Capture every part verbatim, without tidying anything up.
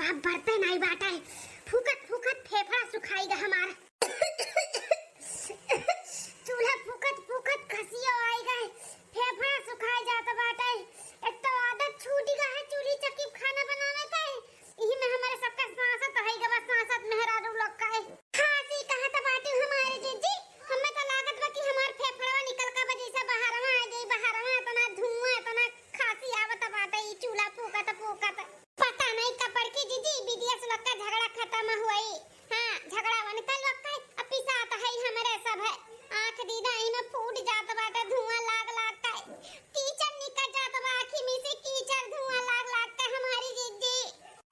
अब बरते नाई बाटे, फूकत फूकत फेफड़ा सुखाई गा हमार। चूल्हा फूकत फूकत खसियो आई गए, फेफड़ा सुखाई जात बाटे। एक तो आदत छूटी गा है चूल्ही चक्की पे खाना बनावे के, इही में हमारे सबका सांसत है गा, बस सांसत मेहरारू लोग का है। खांसी कहत बाटे हमारे जीजी, हमें तो लागत बा कि हमार फेफड़वा निकल का वजह से बाहरवा आ जाई, बाहरवा इतना धुआं, इतना खांसी आवत बाटे ई चूल्हा फूकत फूकत। पता नहीं कपड़ की जीजी विदेश लोग का झगड़ा खत्म हुई। हाँ, झगड़ा वन का लोग का अब पिसात है हमरे सब है। आँख दीदा इमे फूट जात बाटे धुआं लाग लाग के। कीचड़ निकल जात बा आँखी में से, कीचड़ धुआं लाग लाग के हमारी जीजी।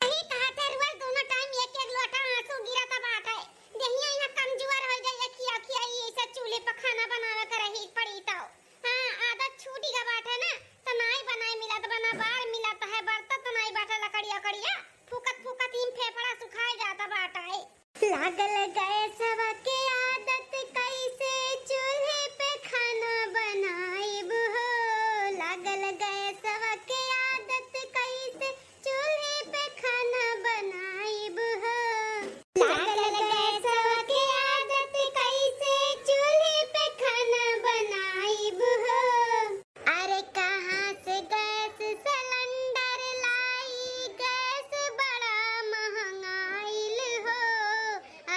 यही कहा थे रोज दोनों टाइम एक एक लोटा आंसू गिरत बाटे। देहिया यहाँ कमजोर हो जाई, अखिया अखिया ई ऐसे चूल्हे पर खाना बनावे के रही पड़ी तो। हाँ, आदत छूटी गा बाटे ना, तो नाई बनाई मिलत बा, ना बार मिलत है, बरतत नाई बाटे लकड़िया कड़िया, फूकत फूकत इन फेफड़ा सुखाए जात बाटे। लागल गैसवा के आदत, कैसे चूल्हे पे खाना बनाइब हो। लागल गैसवा के आदत, कैसे चूल्हे पे खाना बनाइब हो। लागल गैसवा के आदत, कैसे चूल्हे पे खाना बनाइब हो। अरे कहाँ से गैस सिलेंडर लाई, गैस बड़ा महंगाइल हो।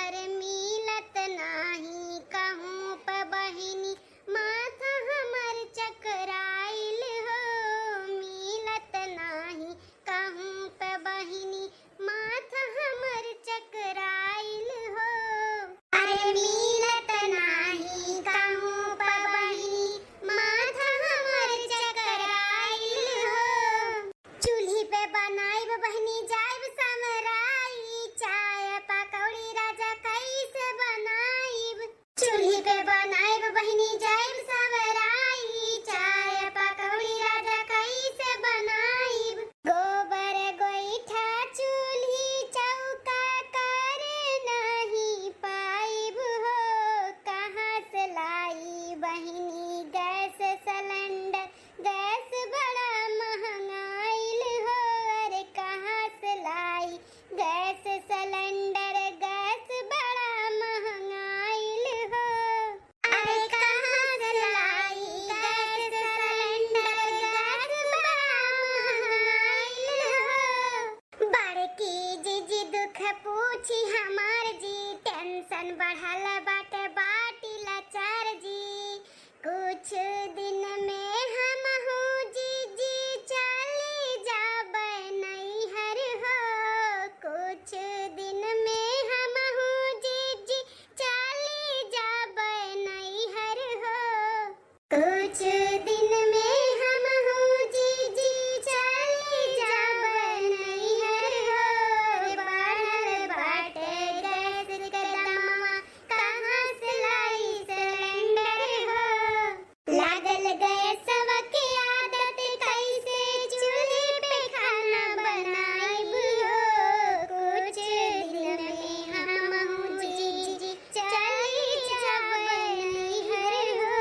अरे मिलत नाही कहूँ प बहिनी, माथा हमर चकराइल हो। मिलत नाही कहूँ प बहिनी, माथा हमर चकराइल हो। अरे मिलत नाही कहूँ प बहिनी, माथा हमर चकराइल हो। चूल्ही पे बनाइब बहिनी जाइब समराई, चाय पकौड़ी राजा कैसे बनाइब। चूल्ही पे बनाइब बहिनी जाइब समराई, चाय पकौड़ी राजा कैसे बनाइब। गोबर गोइठा चूल्ही चौका कर नहीं पाइब हो, कहाँ से लाई बहिनी गैस सिलेंडर, गैस बड़ा महंगाइल हो। अरे कहाँ से लाई गैस सिलेंडर, गैस बड़ा महंगाइल हो। अरे कहाँ से लाई गैस सिलेंडर, गैस बड़ा महंगाइल हो। बड़की जीजी दुख पूछी हमार जी, टेंशन बढ़ल बाटे बाटी लाचार जी। कुछ दिन में हमहू जीजी चली जाबै नैहर हो। कुछ दिन में हमहू जीजी चली जाबै नैहर हो। कुछ दिन में हमहू जीजी चली जाबै नैहर हो। बढ़ल बाटे गैस के दमवा, कहाँ से लाई सिलेंडर हो। लागल गैसवा के आदत, कैसे चूल्हे पे खाना बनाइब हो। कुछ दिन में हमहू जीजी चली जाबै नैहर हो।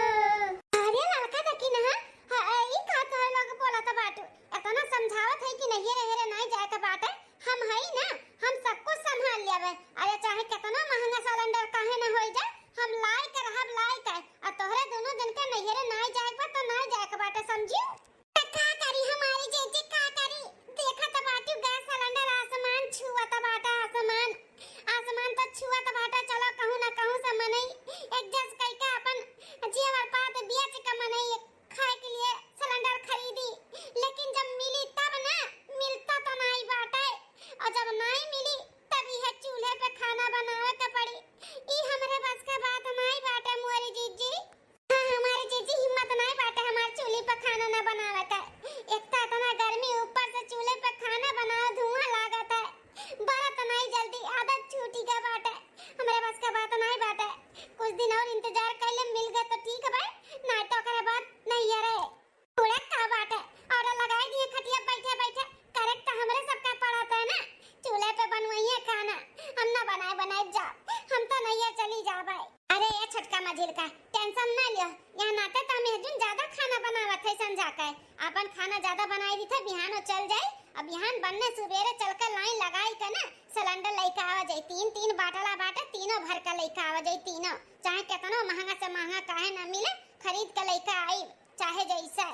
अरे लड़का देखी ना, हाँ, ई का तोहर लोग बोलत बाटू? एतना समझावत है कि नैहरे नैहरे नाई जाए के बाटे। हम हई ना, हम सब कुछ संभाल लेबे। अरे चाहे केतना महंगा सिलेंडर काहे ना होई जाए, हम लाई के रहब, लाई के। आ तोहरे दोनों जन के नैहरे नाई जाए के बा तो नाई जाए के बाटे, समझियो? त का करी हमारी जीजी, का करी? देखत बाटू गैस सिलेंडर आसमान छुअत बाटे, आसमान, आसमान तो छुअत बाटे। चलो कहूँ ना कहूँ से मनई adjust कइके अपन जेवर पात बेच के मनई खाए के लिए सिलेंडर खरीदी, लेकिन जब मिली तब ना, मिलता तो नाई बाटे, और जब नाई मिली तब इहे चूल्हे पे खाना बनावे के पड़ी। ई हमरे बस के बात नाई बाटे मोरी जीजी। हाँ, हमारे जीजी हिम्मत नाई बाटे हमार चूल्हे पे खाना ना बनावे के। एक तो इतना गर्मी, ऊपर से चूल्हे पे खाना बनाओ, धुआं लागत है, बरत नाई जल्दी, आदत छूटी गए बाटे, हमरे बस के बात नाई बाटे। कुछ दिन और इंतजार कर ले, मिल गए तो ठीक है भाई, नाई तो ओकरे बाद नैहरे। उड़े का बाटे, order लगाई दिए खटिया बैठे बैठे, करे तो हमरे सबका पड़त है ना, चूल्हे पे बनवाइए खाना, हम ना बनाए बनाए जा, हम तो नैहर चली जाबे। अरे ये छोटका मझिल का tension ना लियो, यहाँ नाते तो हम एक जून ज्यादा खाना बनावत है संझा के, अपन खाना ज्यादा बनाई दी थे, बिहान हो चल जाई, अब बिहान बन्ने सुबेरे चल के लाइन लगाई के ना सिलेंडर लइके आवा जाई। तीन तीन बाटला बाटे, तीनों भर के लइके आवा जाई, तीनों। चाहे केतनो महंगा से महंगा काहे ना मिले, खरीद के लइके आई, चाहे जैसे।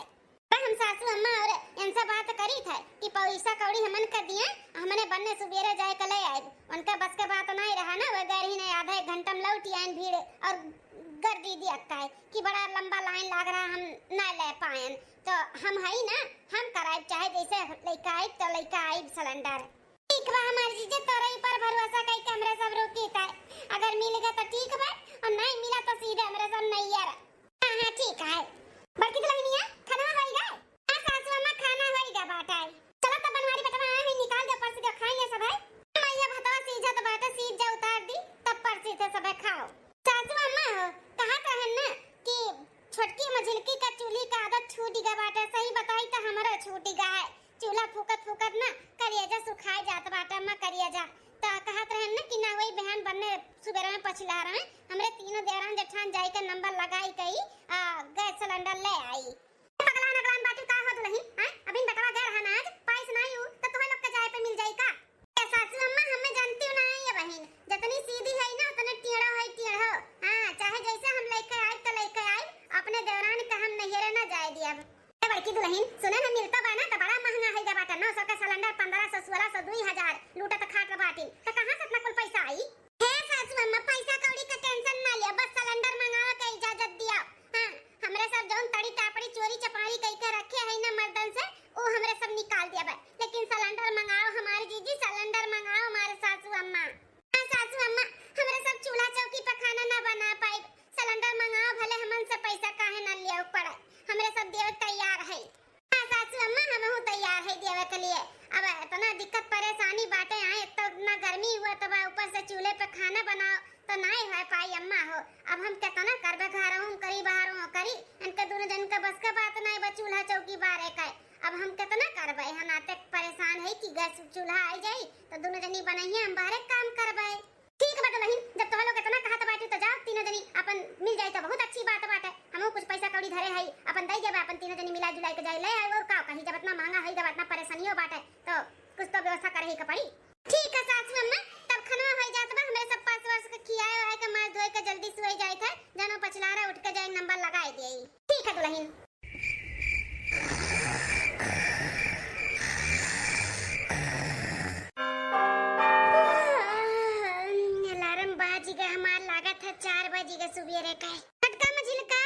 हम सासू अम्मा और इनसे बात करी थे कि पैसा कौड़ी हमन के दिए, हमने बन्ने सुबेरे जाए के ले आए। उनका बस के बात नहीं रहा ना, वो गैर ही नहीं, आधा एक घंटा में लौट आयन भीड़ और गर्दी दिया है कि बड़ा लंबा लाइन लाग रहा, हम ना ले पायन। तो हम हई ना, हम कराइब, चाहे जैसे लइके आइब तो लइके आइब सिलेंडर। ठीक बा हमार जीजा, तोरे ऊपर भरोसा कई के हमरे सब रुकी थे। अगर मिल गए तो ठीक बा, और नहीं मिला तो सीधे हमरे सब नैयर। हाँ, हाँ, ठीक है। बड़की दुल्हनिया, खाना होई गए? हाँ, सासू अम्मा, खाना होई गए बाटे। चलो तब बनवारी बेटवा आए हैं, निकाल दे ऊपर से, दे खाएंगे सब है। मैया भतवा सीझत बाटे, सीझ जा, उतार दी, तब परसी थे सबे खाओ। सासू अम्मा हो, कहत रहन ना कि छोटकी मझिलकी का चूल्ही का आदत छूट गया बाटे। सही बताई तो हमरो छूट गया है। चूल्हा फूकत फूकत ना करियाजा सुखाए जात बाटे अम्मा, करियाजा। त कहत रहन ना कि ना वही बहन बन्ने सुबेरे में पछिला रहे, हमरे तीनों देवरान जेठान जाई के नंबर लगाई कई, आ, गैस सिलेंडर ले आई। पगलान अगलान बाटू का हो दुल्हन, हैं? अभिन बेटवा गए रहा ना आज, पाइस ना यू, तो तोहे लोग के जाए पे मिल जाई का? ए सासू अम्मा, हमें जानती हो ना ये बहन, जितनी सीधी है ना उतने टेढ़ो है टेढ़ो। हाँ, चाहे जैसे हम लेके आए तो लेके आए, अपने देवरान का हम नैहरे ना जाए दियब। ए बड़की दुल्हन, सुने ना मिलता बा ना तो बड़ा महंगा है गा बाटा, नौ सौ का सिलेंडर, पन्द्रह सौ, सोलह सौ, दुई हजार लूटत खाट बाटिन, तो कहाँ से इतना कुल पैसा आई? हे सासू अम्मा, पैसा कौड़ी का टेंशन ना लिया, बस सिलेंडर मंगावे के इजाजत दिया। हाँ, हमरे सब जौन तड़ी तापड़ी चोरी चपारी कई के रखे है ना मर्दन से, वो हमरे सब निकाल दिया बा। लेकिन सिलेंडर मंगाओ हमारे जीजी, सिलेंडर मंगाओ हमारे सासू अम्मा। हाँ सासू अम्मा, हमरे सब चूल्हा चौकी पे खाना ना बना पाइब, सिलेंडर मंगाओ भले हमन से पैसा काहे ना लिया पड़े, हमरे सब देवे तैयार है। हाँ सासू अम्मा, हमहू तैयार है देवे के लिए। अब इतना दिक्कत परेशानी बाटे, यहाँ एक तो इतना गर्मी हुआ तो बा, ऊपर से चूल्हे पे खाना बनाओ तो नाई हो पाई अम्मा हो। अब हम कितना करबे, घरहूँ करी, बाहरों करी, इनके दोनों जन के बस के बात नाई बा चूल्हा चौकी बारे का। अब हम कितना करबे, यहाँ नाते परेशान है कि गैस चूल्हा आई जाई तो दोनों जनी बनइए, हम बाहरे काम करबे। ठीक बा दुल्हन, जब तोह लोग इतना कहत बाटी तो जाओ तीनों जनी, अपन मिल जाई तो बहुत अच्छी बात बाटे। हमहू कुछ पैसा कौड़ी धरे हई, अपन दई देबे, अपन तीनों जनी मिला जुलाई के जाई ले आई। और का कही, जब इतना महंगा हई, जब इतना परेशानियों बाटे, तो कुछ तो व्यवस्था करे ही के पड़ी। ठीक है सासू अम्मा, तब खनवा होई जात बा, हमरे सब पास वास के खियाए वाए के, मार धोए के जल्दी सोई जाई थे, जानो पछलारा उठ के जाए नंबर लगाए देई। ठीक है दुल्हन। अलार्म बाज गए हमार, लागत है चार बज गए सुबेरे का। छोटका मझिलका,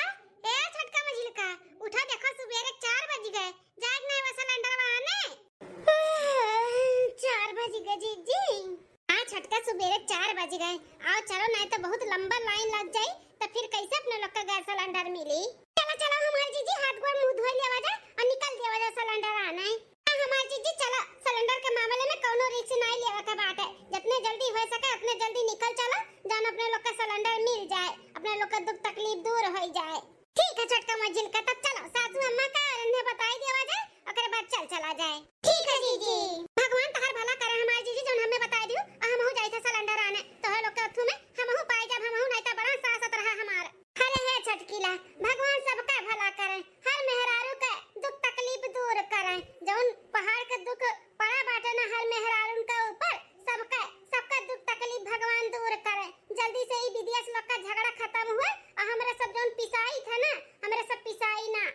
ए छोटका मझिलका, उठा, देखो सुबेरे चार बज गए, जाग नहीं वो सिलेंडर आने। चार बज गए जीजी। हाँ छोटका, सुबेरे चार बज गए। आओ चलो, नहीं तो बहुत लंबा लाइन लग जाई, तो फिर कैसे अपने लोग का गैस सिलेंडर मिली? चलो चलो हमार जीजी, हाथ गोड़ मुंह धोई लेवा जा और निकल देवा जा सिलेंडर आने। हाँ हमार जीजी, चलो सिलेंडर के मामले में कौनो रिस्क नहीं लेवा के बाटे। जितने जल्दी हो सके उतने जल्दी निकल चलो, जान अपने लोग का सिलेंडर मिल जाए, अपने लोग का दुख तकलीफ दूर हो जाए। ठीक है छोटका मझिलका, तब चलो सासू अम्मा का और इन्हें बताई देवा जाए, ओकरे बाद चल चला जाए। ठीक है जीजी। भगवान तहर भला करे हमार जीजी, जौन हमें बताई दियो, आ हमहू जाई थे सिलेंडर आने, तोहे लोग के अथू में हमहू पाई जाब, हमहू नहीं तो बड़ा सासत रहा हमार। अरे हे छोटकीला, भगवान सबका भला करे, हर मेहरारू के दुख तकलीफ दूर करे, जौन पहाड़ के दुख पड़ा बाटे ना हर मेहरारून के ऊपर, सबका, सबका दुख तकलीफ भगवान दूर करे। जल्दी से ई विदेश लोग का झगड़ा खत्म हुए और हमरे सब जौन पिसाई था ना, हमरे सब पिसाई ना।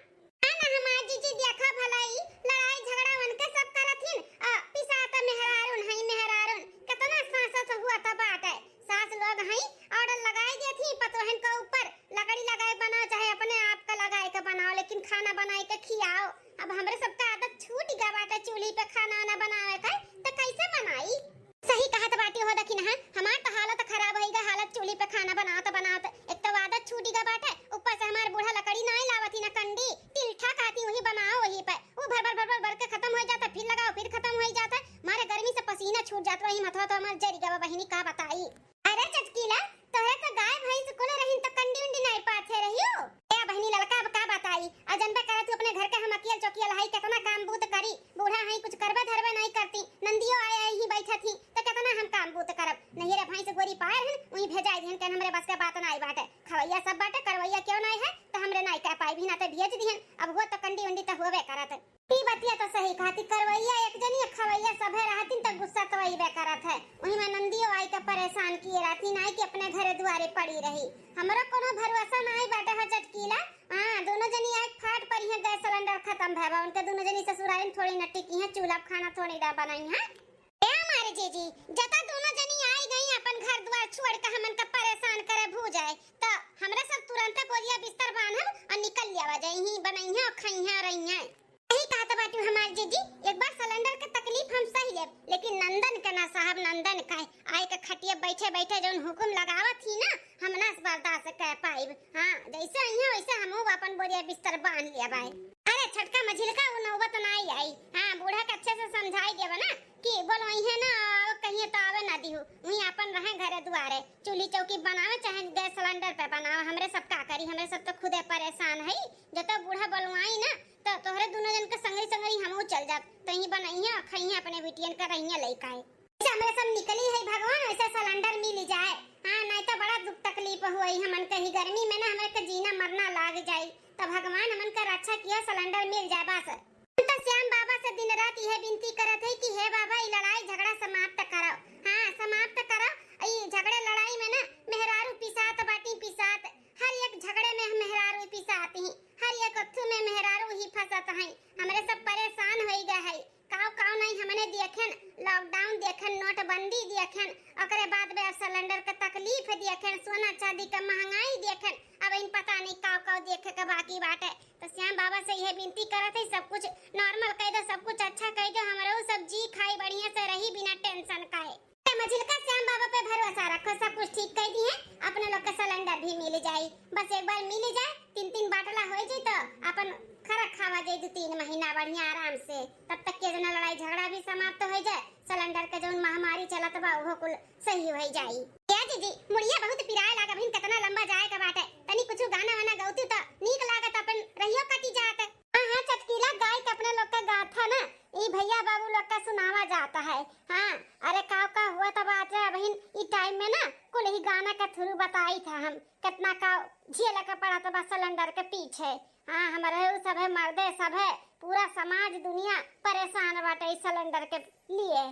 ना, ना, हमार जीजी देखा भलाई, लड़ाई झगड़ा उनके सब करत हिन, आ, पिसात मेहरारून हई, मेहरारून। केतना सासत हुआ त बाटे। सास लोग हई, order लगाई देत ही पतोहन के ऊपर, लकड़ी लगाए बनाओ, चाहे अपने आप का लगाए के बनाओ, लेकिन खाना बनाए के खियाओ। अब हमरे सबका आदत छूट गया बाटे चूल्ही पे खाना वाना बनावे का, त कैसे बनाई? सही कहत बाटी हो दखिनहा, हमार तो हालत खराब होई गा, हालत चूल्ही पे खाना बनावत बनावत। एक तो आदत छूटी गा बाटे, ऊपर से हमार बूढ़ा लकड़ी नाई लावत ही ना कंडी, टिल्ठा खाती वही बनाओ वही पे, वो भर भर भर भर भर के खत्म हो जाता, फिर लगाओ फिर खत्म हो जाता, मारे गर्मी से पसीना छूट जात, वही मथवा तो हमार जरी गवा बहिनी का बताई। अरे चटकीला, तोहरे तो गाय भैंस कुल रहिन तो कंडी उंडी नाई पाथे रहियो। ए बहिनी ललका अब का बताई, आ जनबे करे तू अपने घर के हम अकियल चौकियल हई, केतना काम बूत करी, बूढ़ा हई कुछ करबे धरबे नाई करती, नंदियो आए आई ही बैठत ही, तो केतना हम काम बूत करब। नैहरे भैंस गोरी पाए रहन, उही भेजाई दिहन, कहन हमरे बस के बात नाई बाटे, खवैया सब बाटे, करवैया क्यों नाई है, तो हमरे नाई कह पाई भी ना तो भेज दिहन। अब हुआ तो कंडी उंडी तो होबे करत ई बतिया तो सही कहती, करवैया एक जनी, खवैया सभे रहतिन त गुस्सा तो अइबे करत है। वही में नंदियो आई के परेशान किए रहती, नाई कि अपने घरे दुआरे पड़ी रही। हमरो कोनो भरोसा नाई बाटे है चटकीला। हाँ, दोनों जनी आइ फाट परी हैं, गैस सिलेंडर खत्म भए बा, उनके दोनों जनी ससुरारी में थोड़ी न टिकी हैं, चूल्हा खाना थोड़ी ना बनाई हैं। ए हमारे जीजी, जता दोनों जनी आई गई अपन घर द्वार छोड़ के हमन का परेशान करे भू जाए, त हमरा सब तुरंते बोरिया बिस्तर बांधब और निकल जावा जाए, यहीं बनइहा, खइहा, रहिहा। यही कहत बाटू हमार जीजी, एक बार सिलेंडर के तकलीफ हम सह लेब, लेकिन नंदन के ना सहब, नंदन का। आए के खटिया बैठे बैठे जौन हुकुम लगावत ही ना, हम ना बर्दाश्त कर पाइब। हाँ, जैसे अइहा वैसे हमहू अपन बोरिया बिस्तर बांध लिया बाय। अरे छोटका मझिलका वो नौबत ना आई आई। हाँ, बूढ़ा के अच्छे से समझाई देबा ना कि बोलवइहे ना, कहिए तो आवे ना दिहू, वहीं अपन रहे घरे दुआरे, चूल्ही चौकी बनावे चाहे गैस सिलेंडर पे बनावे, हमरे सब का करी, हमरे सब तो खुदे परेशान है। जब तो बूढ़ा बोलवाई ना तो तोहरे दोनों जन के संगरी संगरी हमहू चल जाब, तहीं बनइहे और खइहे अपने बिटियन का रहिए लइका है। जैसे हमरे सब निकली है भगवान, वैसे सिलेंडर मिल जाए। हाँ, नहीं तो बड़ा दुख तकलीफ हुई हमन कहीं गर्मी में ना, हमरे के जीना मरना लाग जाई। तो भगवान हमन का रक्षा किया, सिलेंडर मिल जाए बस। हम तो श्याम बाबा से दिन रात यह विनती करत है कि हे बाबा, ई लड़ाई झगड़ा समाप्त करो। हाँ, समाप्त करो। ई झगड़े लड़ाई में ना मेहरारू पिसात बाटी, पिसात। हर एक झगड़े में हम मेहरारू पिसात ही, हर एक अथू में मेहरारू ही फंसत हैं। हमरे सब परेशान होई गए है। काव काव नहीं हमने देखेन, लॉकडाउन देखेन, नोटबंदी देखेन, ओकरे बाद में अब सिलेंडर के तकलीफ देखेन, सोना चांदी के महंगाई देखेन, अब इन पता नहीं काव काव देखे के बाकी बाटे। तो श्याम बाबा से यह विनती करत है, सब कुछ नॉर्मल कह दो, सब कुछ अच्छा कह दो, हमरो सब जी खाई बढ़िया से रही बिना टेंशन का है। ए मझिलका, श्याम बाबा पे भरोसा रखो, सब कुछ ठीक कह दी है, अपने लोग के सिलेंडर भी मिल जाई। बस एक बार मिल जाए, तीन तीन बाटला हो जाए तो अपन खरा खावा जाए दो तीन महीना बढ़िया आराम से। तब तक के जना लड़ाई झगड़ा भी समाप्त हो जाए, सिलेंडर के जौन महामारी चलत बा ओहो कुल सही हो जाई। ए जीजी, मुड़िया बहुत पिराए लाग, अबहिन कितना लंबा जाए के बाटे, तनी कुछ गाना वाना गौती तो नीक लागत, अपन रहियो कटी जात। हाँ हाँ चटकीला, गाय के अपने लोग के गाथा ना, ई भैया बाबू लोग का सुनावा जाता है। हाँ, अरे काव का हुआ तब आज अबहिन ई टाइम में ना कुल ही गाना के थ्रू बताई था हम, कितना का झेल के पड़ा तब सिलेंडर के पीछे। हाँ, हमारे उ सब है मर्दे सब है, पूरा समाज दुनिया परेशान बाटे इस सिलेंडर के लिए।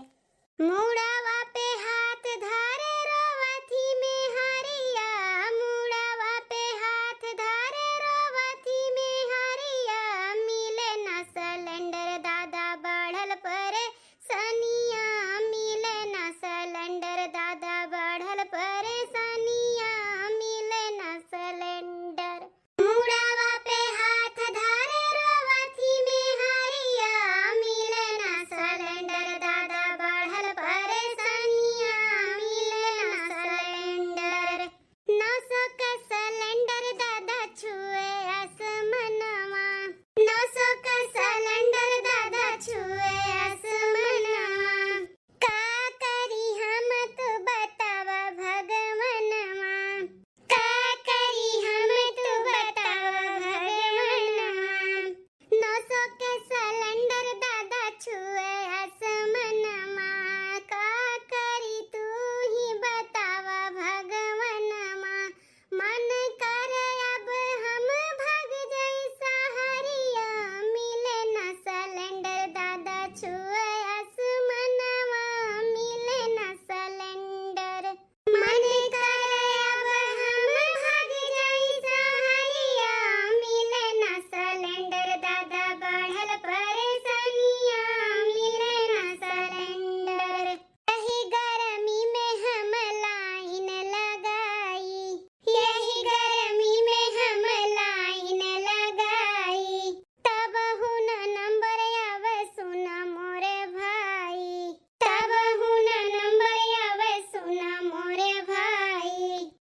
मुड़वा पे हाथ धरे रोवथी में हरिया, मुड़वा पे हाथ धरे रोवथी में हरिया, मिले ना सिलेंडर दादा बढ़ल परेशानिया, मिले ना सिलेंडर दादा बढ़ल परेशानिया, मिले ना सिलेंडर। मुड़वा पे हाथ धरे रोवथी में हरिया, मिले ना सिलेंडर दादा बढ़ल परेशानिया, मिले ना सिलेंडर। नौ सौ के सिलेंडर दादा छुए आसमनवा, नौ सौ के सिलेंडर दादा छुए आसमनवा। का करी हम तू बतावा भगवनवा, का करी हम तू बतावा भगवनवा। नौ सौ के सिलेंडर दादा छुए आसमनवा, का करी तू ही बतावा भगवनवा। मन करे अब हम भाग जाई सहरिया, मिले ना सिलेंडर दादा छुए आसमनवा, मिले ना सिलेंडर। मन करे अब हम भाग जाई सहरिया, मिले ना सिलेंडर दादा बढ़ल परेशानिया, मिले ना सिलेंडर। यही गरमी में हम लाइन लगाई, यही गरमी में हम लाइन लगाई, तब हुना नंबर आवे सुना मोरे भाई, तब हुना नंबर आवे सुना मोरे भाई।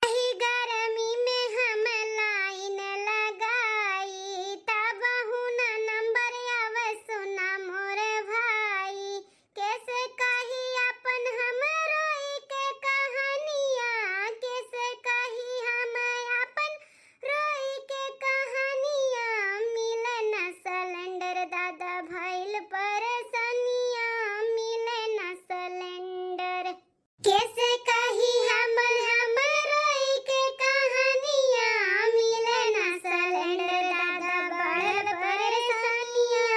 यही गरमी में हम लाइन लगाई, तब हुना नंबर आवे सुना मोरे भाई। कैसे कही अपन हम रोई के कहानिया, कैसे कही हम अपन रोई के कहानिया, मिले ना सिलेंडर दादा भइल परेशानिया, मिले ना सिलेंडर। कैसे कही हम, हम रोई के कहानिया, मिले ना सिलेंडर दादा बढ़ल परेशानिया,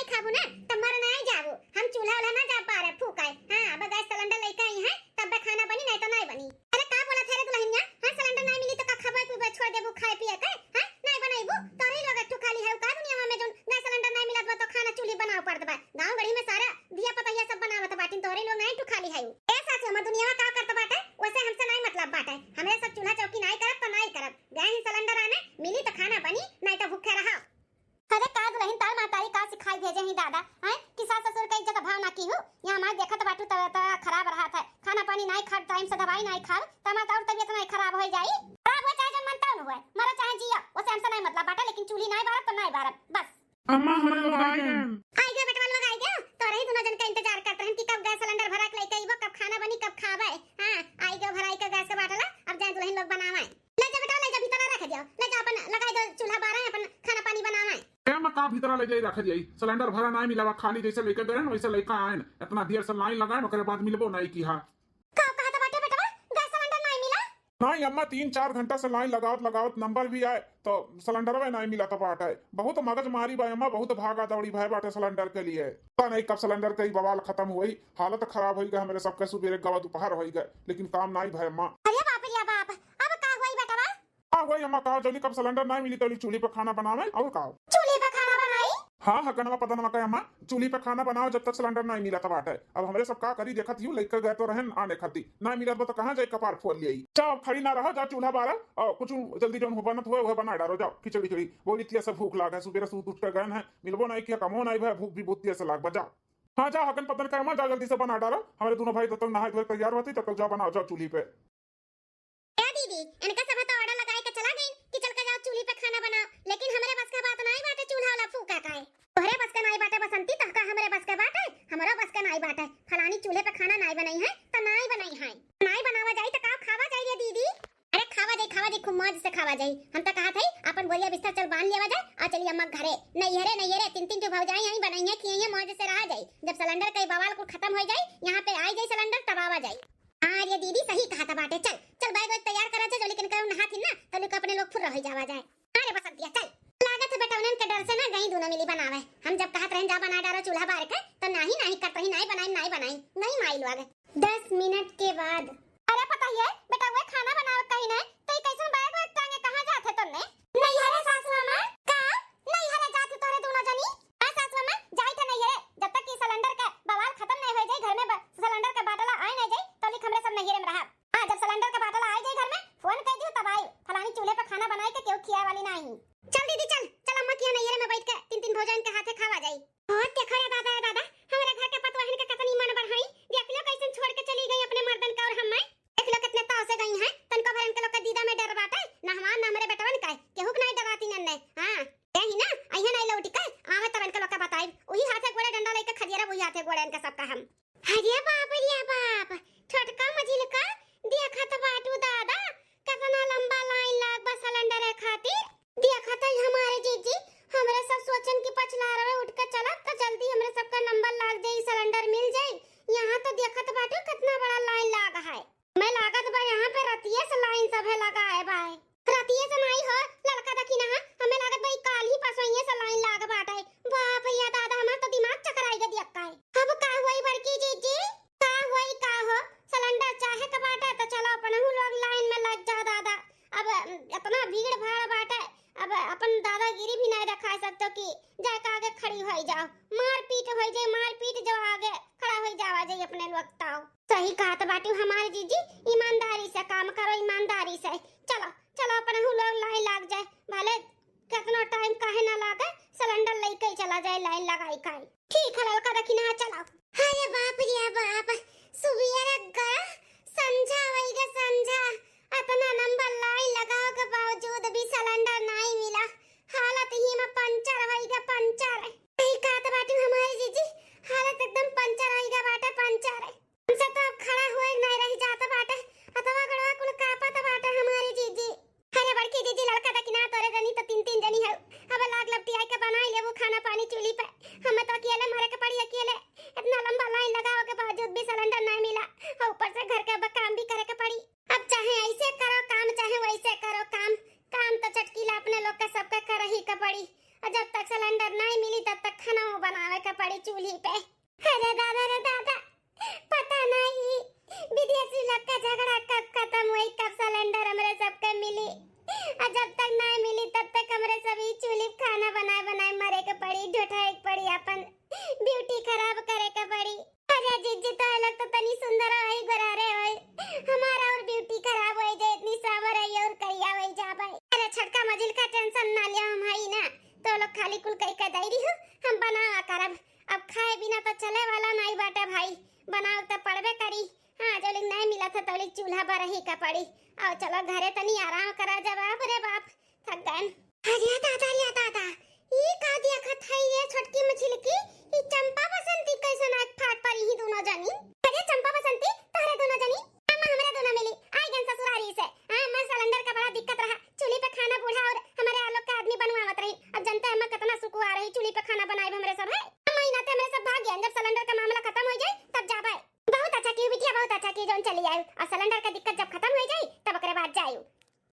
खाबू ना, त मर नाहीं जाबू। हम चूल्हा उल्हा ना जा पारे फूकाए। हाँ, अब गैस सिलेंडर लइके आई हैं, तब खाना बनी, नाहीं तो नाहीं बनी। अरे का बोलत है रे दुलहिनिया? हाँ, सिलेंडर नाहीं मिली तो का खाबे पीबे छोड़ देबू खाए पिए के? हाँ, नाहीं बनइबू? तोरे लोग एक ठो खाली है का दुनिया में जौन गैस सिलेंडर नाहीं मिलत बा तो खाना चूल्ही बनावे पड़त बा? गाँव गढ़ी में सारा धिया पतहिया सब बनावत बाटिन, तोरे लोग नाहीं एक ठो खाली है। ए सासू, हमर दुनिया में का करत बाटे, वैसे हमसे नाहीं मतलब बाटे। हमरे सब चूल्हा चौकी नाहीं करब तो नाहीं करब। गए ही सिलेंडर आने, मिली तो खाना बनी, नाहीं तो भूखे रहा। अरे का दुलहिन, तार महतारी का सिखाई भेजे ही दादा, हैं? कि सास ससुर के इज्जत भाव ना कीहू। यहाँ हमार देखत बाटू तबियत खराब रहत है, खाना पानी नाहीं खाब, टाइम से दवाई नाहीं खाब, त हमार तो और तबियत नाहीं खराब होइ जाई। खराब होइ चाहे जौन मन तौन हुए, मरो चाहे जियो, ओसे हमसे नाहीं मतलब बाटे, लेकिन चूल्ही नाहीं बारब तो नाहीं बारब, बस। अम्मा, हम लोग आ गए। आई गयो बेटवा लोग, आई गयो। तोरे ही दुनो जन का इंतजार करत रहन कि कब गैस सिलेंडर भरा के लइके अइबो, कब खाना बनी, कब खाबे। हाँ, आई गयो भराई के गैस के बाटला, अब जाए दुलहिन लोग बनावे। ले जा बेटा, ले जा, भीतरा रख दियो। ले जा, अपन लगाई दो चूल्हा बारे, अपन खाना पानी बनावे। ए, मैं का भीतरा ले जाई, रख दिया। सिलेंडर भरा नाहीं मिला बा, खाली जैसे लइके गए न, वैसे लइके आए न। इतना देर से लाइन लगाए न, ओकरे बाद मिलबो नाहीं किहा। का कहत बाटे बेटवा, गैस सिलेंडर नाहीं मिला? नाहीं अम्मा, तीन चार घंटा से लाइन लगावत लगावत नंबर भी आए, तो सिलेंडरवे नाहीं मिलत बाटे। बहुत मगजमारी बा अम्मा, बहुत भागा दौड़ी भय बाटे सिलेंडर के लिए। पता नाहीं कब सिलेंडर के ई बवाल खतम होई, हालत खराब होई गए हमरे सबके, सुबेरे गवा दोपहर होई गए, लेकिन काम नाहीं भय अम्मा। अरे बाप रे बाप, अब का होई बेटवा? का होई अम्मा, का जल्दी कब सिलेंडर नाहीं मिली, तली चूल्ही पे खाना बनावे, और का? चूल्ही पे खाना बनाई? हाँ, हगनवा पदनवा के अम्मा, चूल्ही पे खाना बनाओ, जब तक सिलेंडर नाहीं मिलत बाटे। अब हमरे सब का करी, देखत हियो, लइके गए तो रहन आने खाती, नाहीं मिलत बा तो कहाँ जाई, कपार फोड़ लियाई। जाओ, अब खड़ी ना रहो, जाओ चूल्हा बारा, और कुछ जल्दी जौन हो बनत हुए, वह बना डारो, जाओ, खिचड़ी खिचड़ी, बोली तिया से भूख लाग है, सुबेरे सूत उठ के गए हैं, मिलबो नाहीं किया, कमो नाहीं भय, भूख भी बहुत तेज से लाग बा, जाओ। हाँ, जाओ, हगन पदन के अम्मा, जाओ जल्दी से बना डारो, हमरे दोनों भाई तब तक नहाए धोए के तैयार होती, तब तक जाओ बनाओ, जाओ चूल्ही पे। ए दीदी, इनका सब तो ऑर्डर लगाए के चला गई कि चल के जाओ चूल्ही पे खाना बनाओ, लेकिन हमरे बस के बात नाहीं बाटे चूल्हा वाला फूका का है। तोहरे बस के नाहीं बाटे बसंती, तहका हमरे बस के बाटे? हमरो बस के नाहीं बाटे। फलानी चूल्हे पे खाना नाहीं बनाई है, त नाहीं बनाई है। नाहीं बनावा जाई त का खावा जाई रे दीदी? अरे खावा जाई, खावा जाई, खूब मौज से खावा जाई। हम तो कहत हई, अपन बोरिया बिस्तर चल बांध लेवा जाए और चली अम्मा के घरे। नैहरे, नैहरे, तीन तीन ठो भौजाई आई, बनइया खियइया, मौज से रहा जाई। जब सिलेंडर के बवाल कुल खतम होइ जाई, यहाँ पे आई जाई सिलेंडर, तब आवा जाई। हाँ रे दीदी, सही कहत बाटे। चल, चल, बैग वैग तैयार करा जा, जो लेकिन कहूँ नहात ही ना, तब लेके अपने लोग फुर्र होइ जावा जाए। हाँ रे बसंतिया, चल। लागत है बेटवनन के डर से ना गई दोनों मिली बनावे। हम जब कहत रहन जा बना डारो चूल्हा बार के, तो नाहीं, नाहीं करत रही, नाहीं बनाई, नाहीं बनाई, नाहीं माई लोग। दस मिनट के बाद। अरे पता है, बेटवा खाना बनावे कहीं ना, तो ये कैसन बैग वैग टांगे कहाँ जात है तन्ने? नैहरे सासू अम्मा। का? नैहरे जात है तोरे दोनों जनी? हाँ सासू अम्मा, जाई थे नैहरे, जब तक कि सिलेंडर के बवाल खतम नाहीं होइ जाई, घर में ब-, सिलेंडर के बाटला आए नाहीं जाई, तब लिख हमरे सब नैहरे में रहब। हाँ, जब सिलेंडर के बाटला आए जाई घर में, फोन कर दियो तब आई, फलानी चूल्हे पे खाना बनाए के केहू खियाए वाली नाहीं। चल दीदी चल, चल अम्मा किया नैहरे में बैठ के तीन तीन भौजाइन के हाथे खावा जाई। ओ, देखो या दादा, या दादा, हमरे घर के पतोहन के कतनी मन बढ़ाई। देख लो कैसन छोड़ के चली गई अपने मर्दन के और हम्मे। देख लो कितने ताव से गई हैं, तनको भर इनके लोग के दीदा में डर बाटे, ना हमार ना हमरे बेटवन का, केहू के नाहीं डराती नन्ने। हाँ, यही ना, अइहे नाहीं लौटी के, आवे तब इनके लोग के बताई। उही हाथे गोड़े डंडा लेके खदियारा, उही हाथे गोड़े इनके सबका हम। अरे बाप रे बाप, छोटका मझिलका, देखत बाटू दादा, केतना लंबा लाइन लाग बा सिलेंडर खातिर। देखत है हमारे जीजी, हमरे सब सोचन कि पछला रहे उठ के चलब त जल्दी हमरे सबका नंबर लाग जाई, सिलेंडर मिल जाई। यहाँ तो देखत बाटू केतना बड़ा लाइन लाग है। मैं लागत बा यहाँ पे रतिये से लाइन सभे लगाए बा। रतिये से नाहीं हो, ललका देखी ना, हमें लागत बा ई काल ही परसों से लाइन लाग बाटे। बाप रे दादा, हमार तो दिमाग चकराई गया दियक्का है। अब का हुई बड़की जीजी? का हुई का हो? सिलेंडर चाहे के बाटे तो चलो अपनहू लोग लाइन में लग जाओ दादा। अब इतना भीड़ भाड़ बाटे, अब अपन दादागिरी भी नाहीं दिखा सकतो कि जाके आगे खड़ी होइ जाओ, मारपीट होइ जाए, मारपीट जो आगे खड़ा होइ जावा जाए अपने लोग ताओ। सही कहत बाटू हमार जीजी, ईमानदारी से काम करो, ईमानदारी से। चलो, चलो, अपनहू लोग लाइन लाग जाए, भले केतनो टाइम काहे ना लागे, सिलेंडर लइके ही चला जाए लाइन लगाई काई। ठीक है ललका दखिना, चलो। अरे बाप रे बाप, सुबेरे गया, संझा होई गे संझा, अतना लंबा लाइन लगावे के बावजूद भी सिलेंडर नाहीं मिला। हालत ही में पंचर होई गे पंचर। सही कहत बाटू हमारी जीजी, हालत एकदम पंचर होई गे बाटे पंचर। हमसे तो अब खड़ा हुए नाहीं रही जात बाटे, हथवा गोड़वा कुल कांपत बाटे हमारी जीजी। अरे बड़की जीजी, ललका दखिना तोरे जनी तो तीन तीन जनी है, अब लाग लपटी आके बनाई लेबू खाना पानी चूल्ही पे। हमें तो अकेले मरे के पड़ी अकेले, इतना लंबा लाइन लगावे के बावजूद भी सिलेंडर नाहीं मिला, और ऊपर से घर के ब-, काम भी करे के पड़ी। अब चाहे ऐसे करो काम, चाहे वैसे करो काम, काम तो चटकीला अपने लोग का सबका कर ही के पड़ी। और जब तक सिलेंडर नाहीं मिली तब चूल्ही पे। अरे दादा रे दादा, पता नहीं विदेशी लोग का झगड़ा कब खत्म होई, कब सिलेंडर हमरे सबके मिली। आ जब तक ना मिली तब तक हमरे सब ई चूल्ही पे खाना बनाए बनाए मरे के पड़ी, ढोठाए के पड़ी, अपन ब्यूटी खराब करे के पड़ी। अरे जीजी, तो लोग तो तनी सुंदर होई, गोरारे होई, हमारा और ब्यूटी खराब होई जाए, इतनी सावर है और करिया होई जाबे। अरे छोटका मझिल का टेंशन ना लिया, हम हई ना, तो लोग खाली कुल कई के दई रही हो, हम बनावा करब। अब खाए बिना तो चले वाला नहीं बाटे भाई, बनाव तो पड़बे करी। हाँ, जौलिक नहीं मिलत है तौलिक चूल्हा बरही का पड़ी। आओ चलो घरे तनी आराम करा जा, बाप रे बाप, थक गए। अरे दादा रे दादा, ई का देखत है ये छोटकी मझिलकी? ई चंपा बसंती कैसन आज फाट पड़ी ही दोनों जनी? अरे चंपा बसंती, तोहरे दोनों जनी, अम्मा हमरे दोनों मिली आई गन ससुरारी से। हाँ, अम्मा सिलेंडर का बड़ा दिक्कत रहा, चूल्ही पे खाना बूढ़ा और हमारे आलोक के आदमी बनवावत रही। अब जनते अम्मा कितना सुकुआर रही, चूल्ही पे खाना बनाए हमरे सब है। अम्मा ई नाते हमरे सब भाग गए, जब सिलेंडर का मामला खत्म हो जाए तब जाबे। बहुत अच्छा की बिटिया, बहुत अच्छा की जौन चली आयु, और सिलेंडर का दिक्कत जब खत्म हो जाए तब ओकरे बाद जायु।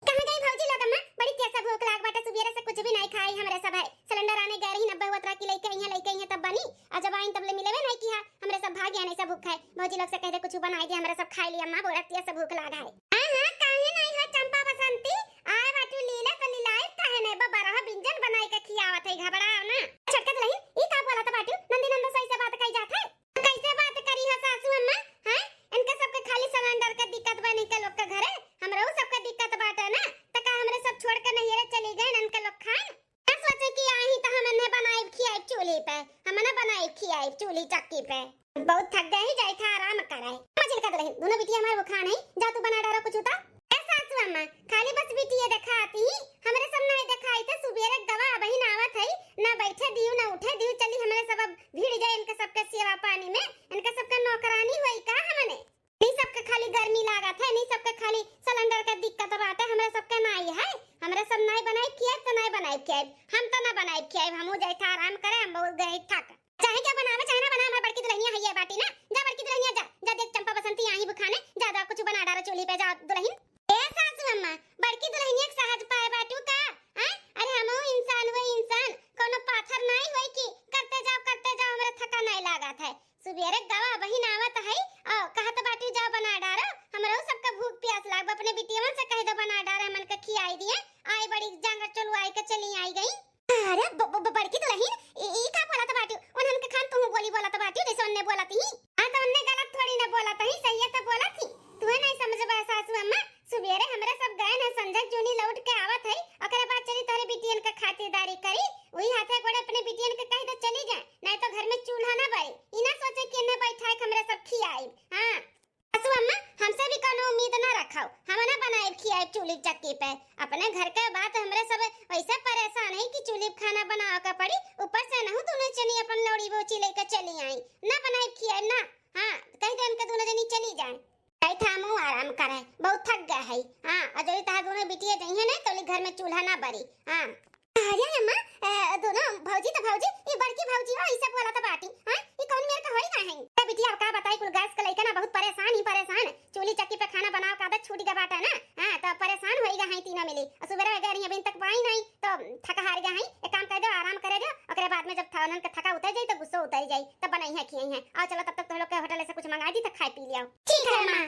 कहाँ गई भौजी लोग अम्मा? बड़ी तेज से भूख लाग बाटे, सुबेरे से कुछ भी नहीं खाई हमरे सब है। सिलेंडर आने गए रही, नब्बे हुआ तरह की लेके आई हैं, लेके आई हैं तब बनी, और जब आई तब ले मिले भी नहीं किया। हमरे सब भाग गए नहीं सब भूख है। भौजी लोग से कह दे कुछ बनाई दे, हमरे सब खाई ली अम्मा, बड़ा तेज से भूख लाग है। हाँ हाँ, काहे नहीं हो चंपा बसंती, आए बाटू लीला तो लीलाए, काहे नहीं बा बरह व्यंजन बनाई के खियावत है, घबराओ ना। छोटका दुल्हन, ई का बोलत बाटू? नंदी नंदो सही से बात कही जात है। कैसे बात करी हो सासू अम्मा? हैं? इनके सबके खाली सिलेंडर के दिक्कत बा इनके लोग के घरे, हमरो सबके दिक्कत बाटे ना। त का हमरे सब छोड़ के नैहरे चली गए इनके लोग खान? ना सोचे कि आही त हम इन्हें बनाइब खियाइब चूल्ही पे, हम ना बनाइब खियाइब चूल्ही चक्की पे। बहुत थक गए ही, जाई था आराम करे। मझिल का दुल्हन, दोनों बिटिया हमारे भुखान है, जा तू बना डारो कुछ उता। ए सासू अम्मा, खाली बस बिटिया देखाती ही, हमरे सब नहीं देखाई थे, सुबेरे गवा अबहिन आवत है, ना बैठे दियो ना उठे दियो, चली हमरे सब अब भिड़ जाए इनके सबके सेवा पानी में, इनके सबके नौकरानी होई का हमने? नहीं सबके खाली गर्मी लागत है, नहीं सबके खाली सिलेंडर के दिक्कत बाटे, हमरे सबके नाई है, हमरे सब नाई बनाए खियाए तो नाई बनाए खियाए, हम तो ना बनाए खियाए, हमहू जाए था आराम करे, हम बहुत गए थक। चाहे क्या बनावे, चाहे ना बनावे, हमार बड़की दुल्हनिया है ये बाटी ना। जा बड़की दुल्हनिया जा, जा देख चंपा बसंती आई भुखाने, जा दो कुछ बना डारो चूल्ही पे, जा दुल्हन। ए सासू अम्मा, बड़की दुल्हनिया के सहज पाए बाटू का? हैं? अरे हमहू इंसान हुए इंसान, कोनो पाथर नाई होई कि करते जाओ, करते जाओ, हमरे थका नाई लागत है। सुबेरे गवा बहिन आवत है, ओ कहत बाटू जाओ बना डारो, हमरो सबका भूख प्यास लाग बा, अपने बिटियवन से कह दो बना डारे, हमन के खियाई दिए, आई बड़ी जांगर चलुआई के चली आई गई। अरे ब-, ब-, ब-, बड़की दुल्हन, ई, ई का बोलत बाटू? उन्हन के खान तू बोली बोलत बाटू, जैसे उन्ने बोलत ही। हाँ, तो उन्ने गलत थोड़ी ना बोलत ही, सही है तो बोलत ही। तू नहीं समझबा सासू अम्मा, सुबेरे हमरे सब गए न संझक जूनी लौट के आवत है, ओकरे बाद चली तोहरे बिटियन के खातिरदारी करी, वही हाथे गोड़े अपने बिटियन के कह दे चली जाए, नहीं तो घर में चूल्हा ना बरी, ई ना सोचे कि इन्हें बैठा के हमरे सब खियाई। हाँ। सासू अम्मा, हमसे भी कोनो उम्मीद ना रखाओ, हम ना बनाइब खियाइब चूल्ही चक्की पे। अपने घर के बात हमरे सब वैसे परेशान है कि चूल्ही पे खाना बनावे के पड़ी, ऊपर से नहु दोनों जनी अपन लौड़ी बोची लेके चली आई, ना बनाइब खियाइब ना। हाँ, कह दे उनके दोनों जनी चली जाए। आई था हमहू आराम करे, बहुत थक गए है। हाँ, अजोरी तहार दोनों बिटिया जइहे ना, तोली घर में चूल्हा ना बरी। हाँ। अरे अम्मा, अ, दोनों भौजी तो भौजी, ये बड़की भौजी हो, ऐसे बोला तो बाटी। हाँ, ये कौन मेरे का होई ना है? ए बिटिया, अब का बताई, कुल गैस के लइका ना बहुत परेशान ही परेशान। चूल्ही चक्की पे खाना बनाओ का आदत छूट गया बाटा ना। हाँ, तो परेशान होई गया है तीनों मिली। और सुबह गए रही, अभी तक पाई नहीं, तो थका हार गया है। एक काम कर दो, आराम करे दो, ओकरे बाद में जब था उन्हन के थका उतर जाई तो गुस्सा उतर जाई, तब बनाई है खियाई है। आओ चलो, तब तक तुम लोग के होटल से कुछ मंगा दी तो खाए पी लिया। ठीक है माँ।